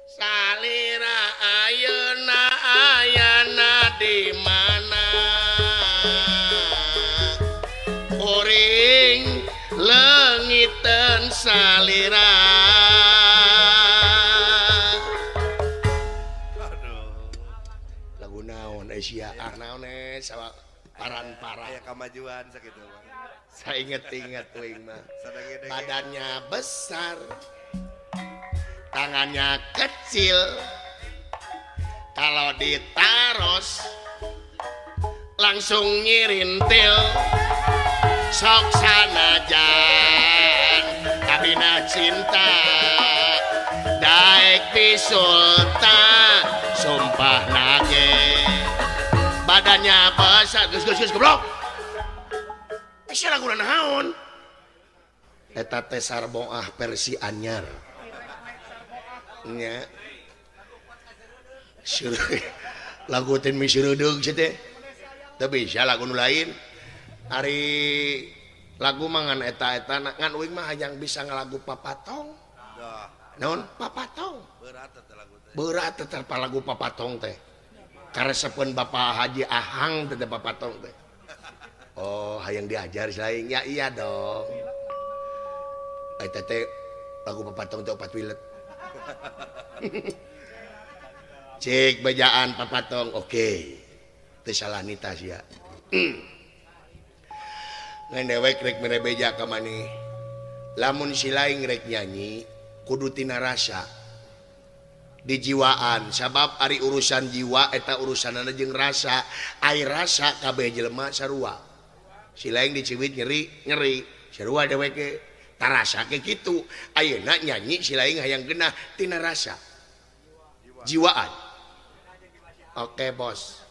Salira ayeuna ayana di mana? Kuring leungiteun salira. Aduh. Lagu naon Asia? Ah naon sawa paran-para. Aya kamajuan sakitu mah. Saya inget-inget uing mah. Sadenge-denge. Badannya besar, tangannya kecil. Kalau ditaros langsung nyirintil. Sok sanajan kabina cinta daek pisulta sumpah nage. Badannya besar, geus geus geus goblok. Sia lagu naon? Eta teh sarboah versi anyar. Nya. Lagu teh miseureudeuh sia teh. Teu bisa lagu nu lain. Ari lagu mah ngan eta-eta ngan uing mah hayang bisa ngalagu papatong. Naon? Papatong. Berat eta lagu teh. Berat eta lagu papatong teh. Karesepeun Bapak Haji Ahang teh papatong teh. Oh, hayang diajar saing. Ya iya dong. Eta teh lagu papatong teh opat wilet. Cek bejaan papatong, oke. Teu salah nita sia. Ngan dewek rek mere beja ka maneh. Lamun si laing rek nyanyi kudu tina rasa. Dijiwaan sabab ari urusan jiwa eta urusanana jeung rasa. Ai rasa kabeh jelema sarua. Si laing diciwit nyeri, nyeri. Sarua dewek tarasa ke kitu. Ayeuna nyanyi si laing hayang genah tina rasa. Jiwaan. Oke, bos.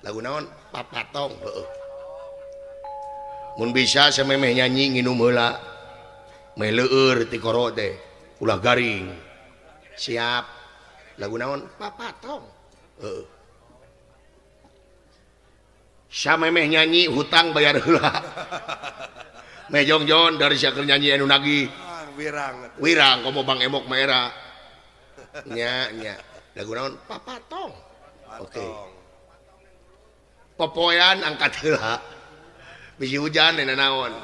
Lagu naon? Papatong, heueuh. Mun bisa samemeh nyanyi nginum heula. Meh leueur ti koro teh, ulah garing. Siap. Lagu naon? Papatong. Heueuh. Samemeh nyanyi hutang bayar heula. Meh jongjon dari sia keur nyanyi anu nagih. Ah, wirang. Wirang komo Bang Emok mah era. Nya nya. Lagu naon? Papatong. Oke. Popoean angkat heula. Bisi hujan dina naon.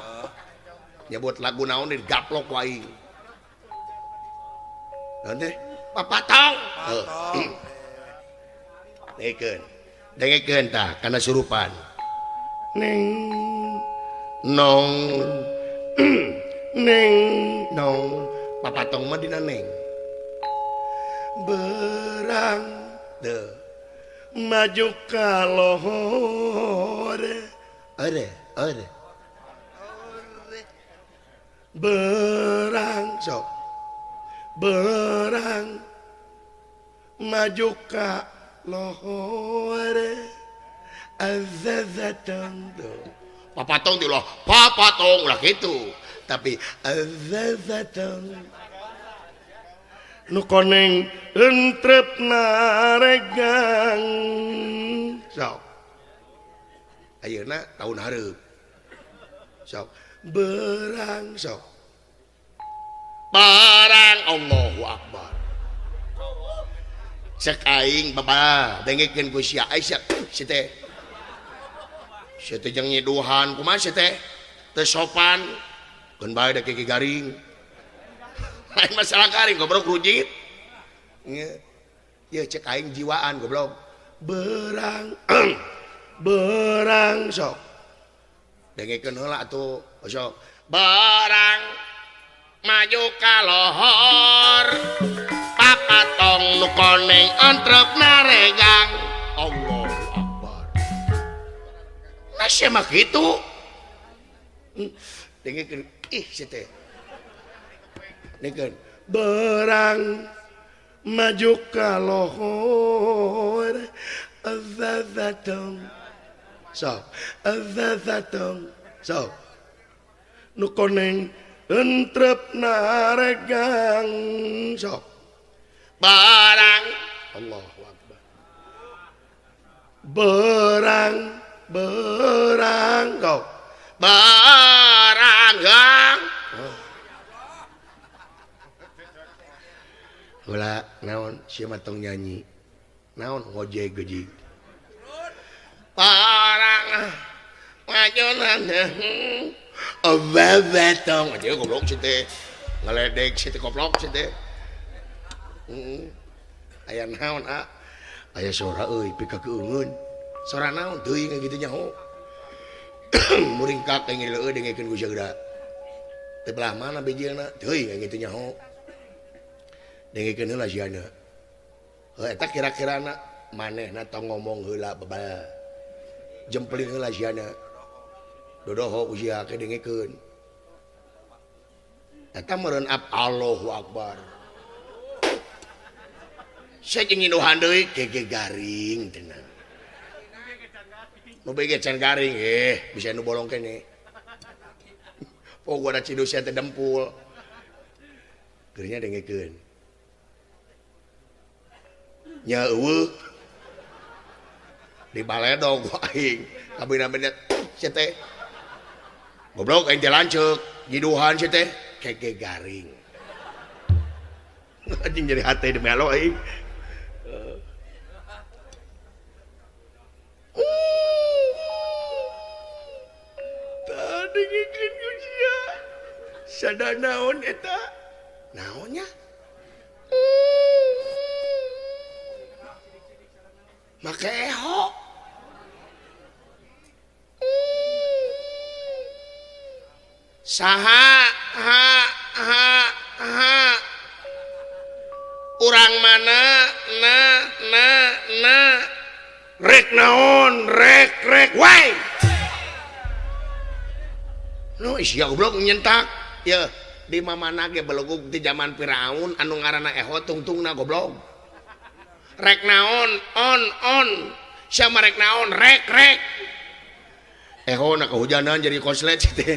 Nyebut lagu naon digaplok ku aing. Naon teh? Papatong. Papatong. Dengekeun. Dengekeun tah kana surupan. Neng nong neng nong papatong mah dina neng. Berang teu maju ka lohor. Ore ore. Berang sok. Berang maju ka lohor. Azazatong tuh. Papatong tuh loh, papatong lah gitu. Tapi azazatong nu koneng entrep naregang. Sok. Ayeuna tahun hareup. Sok. Berang sok. Barang Allahu Akbar. Cek aing baba dengekeun ku sia Aisyah si teh. Si teh jeung nyiduhan kumaha si teh? Teu sopan. Keun bae da kiki garing. Lain masalah garing goblok rujit. Nya. Ye cek aing jiwaan goblok. Berang berang sok. Dengekeun heula atuh sok. Berang maju ka lohor. Papatong nu koneng entrep naregang. Allahu Akbar. Nah sia mah kitu. Dengekeun ih si teh. Dengekeun berang maju ka lohor. Azazatong. Sok. Azazatong. Sok. Nu koneng entrep naregang. Sok. Barang Allahu Akbar. Berang berang kau. Barang gang. Heula naon sia mah tong nyanyi. Naon ngojek gejig. Parang majonan. Obabatong aja goblok sih teh. Ngaledek sih teh goblok sih teh. Aya naon ah? Aya sora euy pika keungeun. Sora naon teuing kitu nyaho. Muringkak aing leueuh dengekeun ku sia. Teh belah mana bijilna teuing kitu nyaho. Dengekeun heula siana. Heuh eta kira-kirana manehna tong ngomong heula bebal. Jempeling heula siana. Dodoho ku sia ke dengekeun. Eta meureun Allahu Akbar. Saya jeung nginduhan deui gege garing tenang. Nu bege can garing bisa nu bolong kene. Pokona cidusnya teh dempul. Geunya dengekeun. Nya eueuh. Di baledog ku aing. Kabina-bina sia teh. Goblok aing teh lanceuk, nyiduhan sia teh kege garing. Anjing jadi hate demi Allah aing. Dengekeun ku sia. Sada naon eta? Naonnya? Make eho. Saha ha ha ha. Urang mana na na na. Rek naon rek rek wae. No sia goblok nyentak. Ya di mamana ge belegug di zaman Firaun anu ngaranna eho tungtungna goblok. Rek naon on on. Sia mah rek naon rek rek. Eho na kehujanan jadi koslet teh.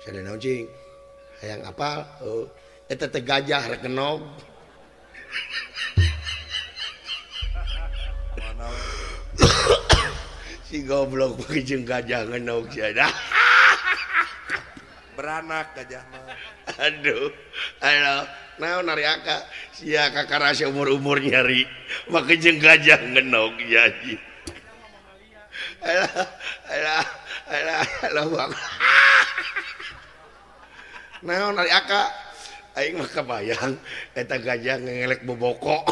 Sada naon cing? Hayang apal? Oh, eta teh gajah rek genog. Si goblok jeung gajah ngenog sia dah. Beranak gajah mah. Aduh. Aduh, naon ari aka? Sia kakarasa umur-umur nyari make jeung gajah ngenog jadi. Alah, alah, alah, alah. Naon ari aka? Aing mah kabayang eta gajah ngelek boboko.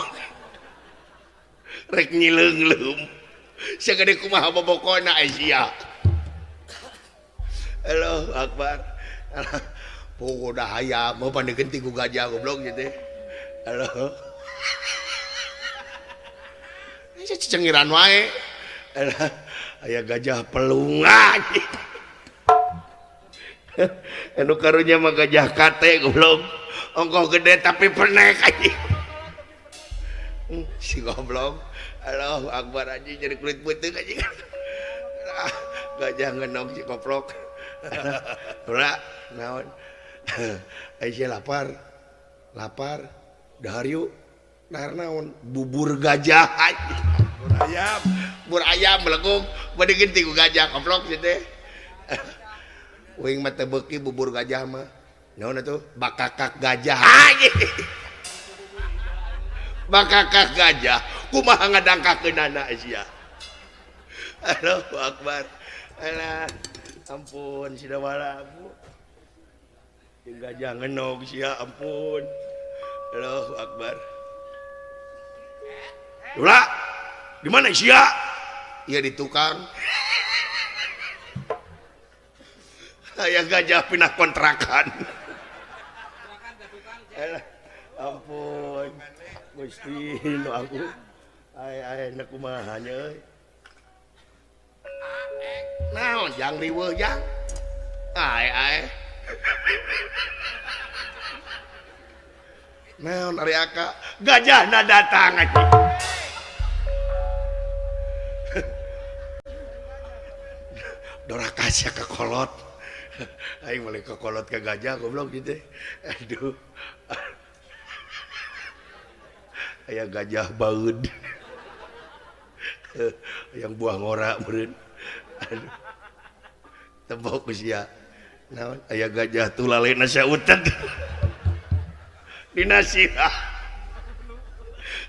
Rek nyileung-leum. Sagede kumaha bobokona sia. Allahu Akbar. Pokona hayam mau pandegeun ti ku gajah goblok ieu teh. Halo. Sia cengiran wae. Alah, aya gajah pelungan. Anu karunya mah gajah kate goblok. Ongkoh gede tapi penek anjing. Si goblok. Allahu Akbar anjing jadi kulit putih anjing. Gajah ngenog si koplok. Ora naon. Aisyah lapar. Lapar. Dahar yuk. Dahar naon? Bubur gajah anjing. Bubur ayam. Bubur ayam meleguk bade geuting ku gajah koplok ieu teh. Uing mah teu beuki bubur gajah mah. Naon atuh? Bakakak gajah. Anjing. Bakakak gajah. Kumaha ngadangkakeunana sia. Allahu Akbar. Alah, ampun sida wala aku. Jeung gajah ngenog sia, ampun. Allahu Akbar. Dula, di mana sia? Ieu di tukang. Aya gajah pindah kontrakan. Alah, ampun. Gusti nu aku. Ai ai na kumaha nya euy. Naon jang riweuh jang? Ai ai. Naon ari aka? Gajahna datang anjing. Doraka sia ka kolot. Aing mulai ke kolot ke gajah goblok gitu. Aduh. Aya gajah baeud. Yang buah ngora meureun. Aduh. Tebok ku sia. Naon aya gajah tulalena sautet. Dina sirah.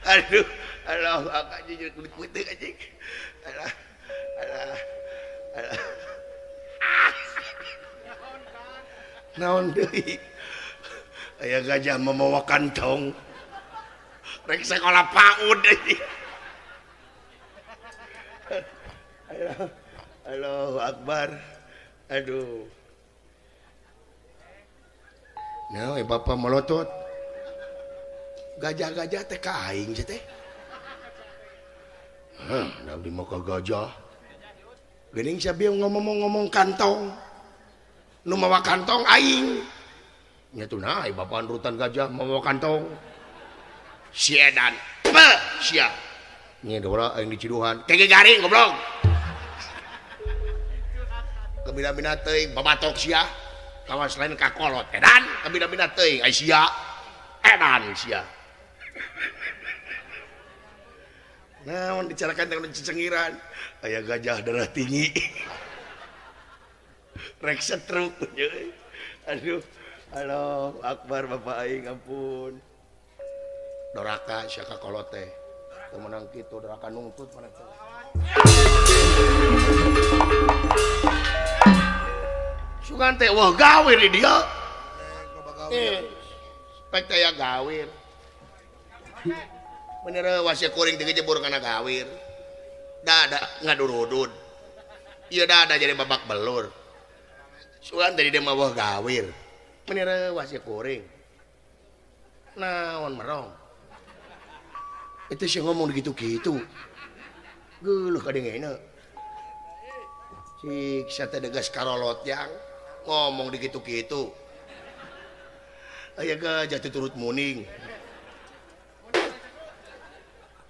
Aduh, Allah akak jujur kulit putih anjing. Alah. Alah. Alah. Naon deui? Aya gajah mamawa kantong. Rek sekolah PAUD deui. Alah. Allahu Akbar. Aduh. Nah, bapak melotot. Gajah-gajah teh ka aing teh. Hah, abdi mah ka gajah. Geuning sabi ngomong-ngomong kantong. Nu mawa kantong aing. Nya tuh nah, bapak nurutan gajah mawa kantong. Si edan. Pe, sia. Nya dora aing diciduhan. Kege garing goblok. Kabina-bina teuing babatok sia. Kawas lain kakolot edan, kabina-bina teuing ai sia. Edan sia. Naon dicarakan dengan cecengiran. Aya gajah darah tinggi. Rek setruk. Aduh, Allahu Akbar bapak aing ampun. Doraka sia kakolot teh. Teu meunang kitu doraka nungtut mana teh. Sugan teh wah gawir di dia. Pek teh ya gawir. Bener wasi kuring teh jebur kana gawir. Dada ngadurudud. Ieu dada jadi babak belur. Sugan teh di dia mah wah gawir. Bener wasi kuring. Naon merong. Itu sih ngomong gitu-gitu. Geuleuh kadengena. Siksa teh degas karolot yang ngomong digitu-gitu. Aya gajah teh turut muning.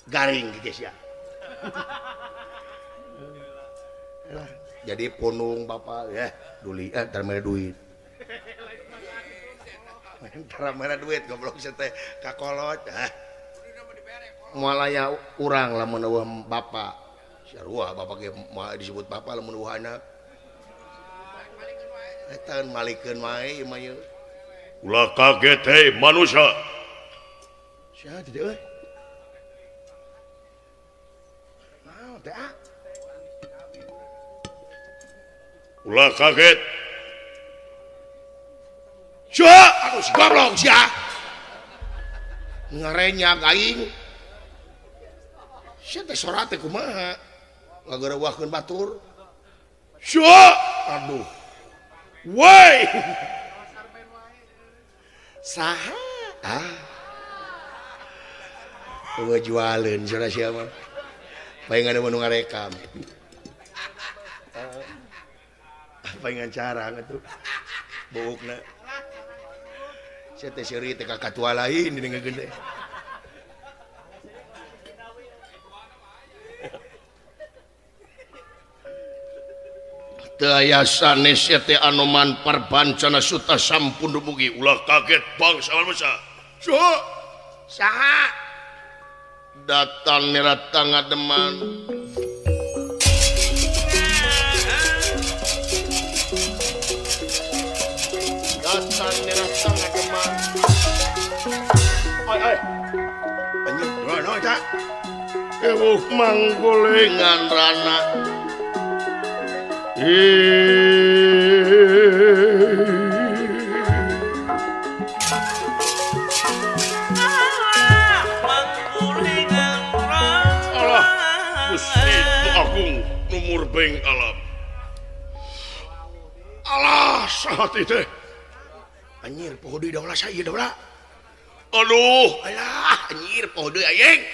Garing gitu ya. Jadi punung bapak ya, duli entar mere duit. Entar mere duit goblok teh kakolot. Moal aya urang lamun eueuh bapak. Sarua bapak ge moal disebut bapak lamun eueuh anak. Eta malikeun wae ieu mah ieu. Ulah kaget hei manusia. Sia teh euy. Naon teh ah? Ulah kaget. Sia, aduh si goblok sia. Ngarenyak aing. Sia teh sora teh kumaha? Ngagerewahkeun batur. Sia, aduh. Woi. Saha? Ah. Eueuh jualeun sia sia mah. Palingan nu ngarekam. Palingan carang atuh. Buukna. Sia teh seuri teh ka katua lain di dengekeun teh. Teu aya sanes teh Anoman Parbancana Suta sampun dumugi. Ulah kaget bangsa manusia. Saha? Datang nera tangademan. Datang nera tangademan. Oi oi. Anjing, rono cak. Ewuh manggolengan rana. Allah Gusti Nu Agung nu murbeng alam. Allah saha teh? Anjir poho deui daulah sa ieu daulah. Aduh, alah anjir poho deui aing.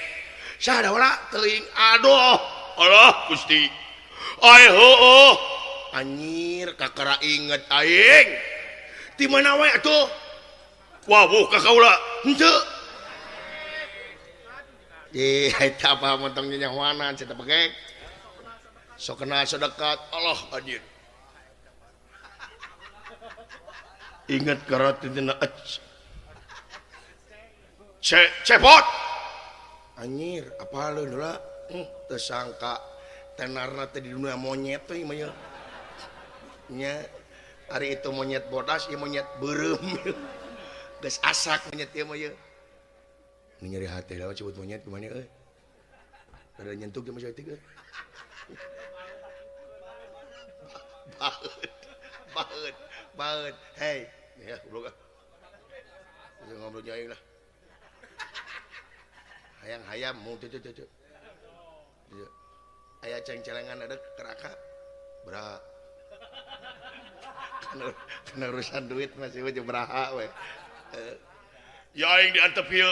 Saha daulah teuing aduh. Allah Gusti. Ai heueuh. Anjir kakara inget aing. Di mana wae atuh? Wawuh ka kaula. Henteu. Ih, eta apa montong nyahoanan cenah pegek. Sok kenal sok dekat. Allah anjir. Ingat karatina cepot. Anjir, apa leun heula? Teu sangka tenarna teh di dunia monyet teh mah nya. Nya Ari itu monyet bodas ieu monyet beureum. Geus asak monyet ieu mah ieu. Nu nyeri hate lawan sebut monyet kumaha euy. Rada nyentuh ge mah saeutik euy. Baeud. Baeud. Baeud. Hey, ya goblok ah. Geus ngobrol jeung aing lah. Hayang-hayam mung teu teu teu. Aya ceng-celengan ada keraka. Bra. Karena urusan duit masih we beraha we. Ya aing diantep ieu.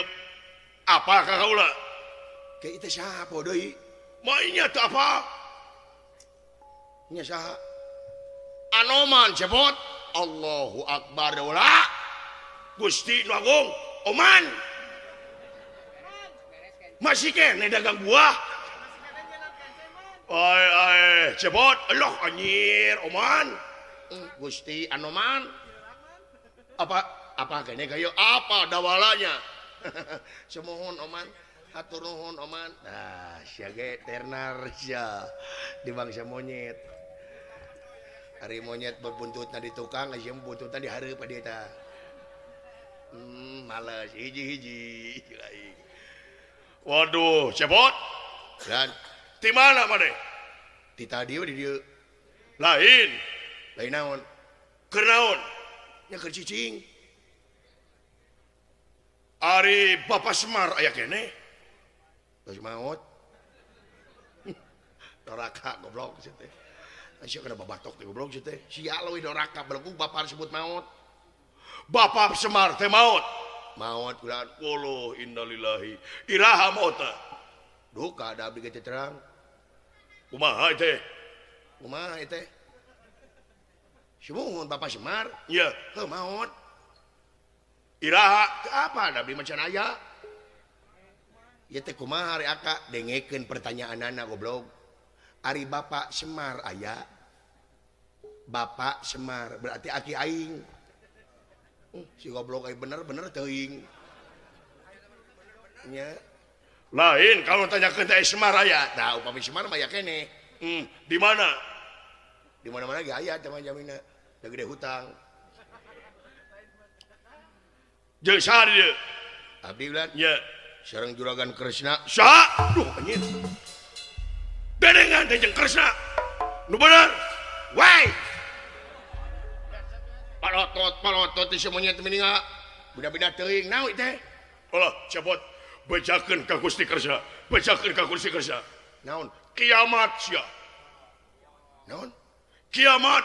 Apa ka kaula? Ke itu saha deui? Mah nya teu apa? Nya saha? Anoman cepot. Allahu akbar ulah. Gusti Nu Agung, Oman. Masih kene dagang buah. Ai ai cepot, Allah anjir, Oman. Gusti Anoman. Apa apa kene kayo apa dawalanya? Semohon Oman, hatur nuhun Oman. Nah, sia ge ternar sia di bangsa monyet. Ari monyet berbuntutna di tukang, sia buntutna di hareup di eta. Males hiji-hiji lain. Waduh, cepot. Dan di mana maneh? Di tadi di dieu. Lain. Lain naon? Keur naon? Nya keur cicing. Ari Bapak Semar aya keneh? Geus maot. Doraka goblok sia teh. Sia kana babatok teh goblok sia teh. Sia leuwih doraka belegu bapak disebut maot. Bapak Semar teh maot. Maot ulah Waduh, innalillahi. Iraha maot teh? Duka da abdi ge teu terang. Kumaha teh? Kumaha teh? Sumuhun Bapak Semar. Iya, heuh maot. Iraha teu apa da abdi mah can aya. Ieu teh kumaha ari aka dengekeun pertanyaanana goblok. Ari Bapak Semar aya. Bapak Semar berarti aki aing. Si goblok ai bener-bener teuing. Nya. Lain kalau tanyakeun teh Semar aya. Tah upami Semar mah aya keneh. Di mana? Di mana-mana ge aya teh mah jamina. Da gede hutang. Jeung saha di dieu? Abdi ulah. Nya. Sareng Juragan Kresna. Saha? Duh anjir. Dedengan teh jeung Kresna. Nu bener. Woi. Palotot palotot teh monyet mendinga. Beda-beda teuing naon teh? Alah, cepot. Bejakeun ka Gusti Kresna. Bejakeun ka Gusti Kresna. Naon? Kiamat sia. Naon? Kiamat.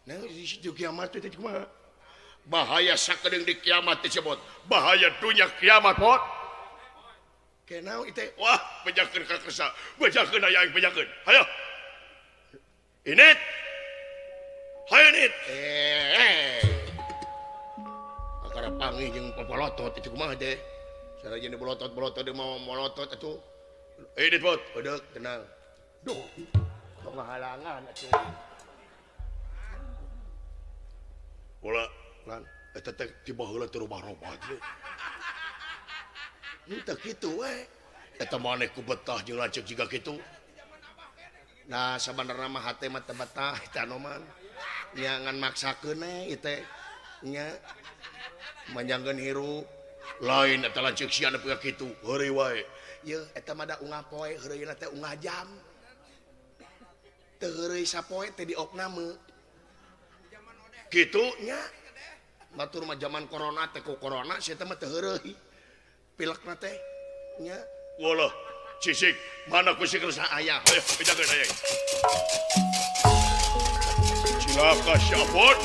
Naon di situ kiamat teh kumaha? Bahaya sakedeung di kiamat teh cepot. Bahaya dunya kiamat pot. Ke naon teh? Wah, bejakeun ka Kresna. Bejakeun aya aing bejakeun. Hayo. Init. Hayo nit. Akara panggih jeung popolotot itu kumaha teh? Sarajeun dibolotot-bolotot deui mau molotot atuh. Init pot. Edeuk tenang. Duh. Tong ngahalangan atuh. Ulah lan eta teh ti baheula teu robah-robah teh. Henteu kitu we. Eta maneh ku betah jeung lanceuk jiga kitu. Nah, sabenerna mah hate mah teu betah eta Anoman. Nya ngan maksakeun we ieu teh. Nya manjangkeun hirup. Lain eta lanceuk sia nepi ka kitu, heureuy wae. Yeuh eta mah da ungah poe, heureuyna teh ungah jam. Teu heureuy sapoe teh diopname. Kitu nya. Batur mah zaman corona teh ku corona sia teh mah teu heureuy. Pilekna teh nya. Walah, cisik, mana ku si Kresna aya. Hayo, bejakeun aya. Cilaka si Apot.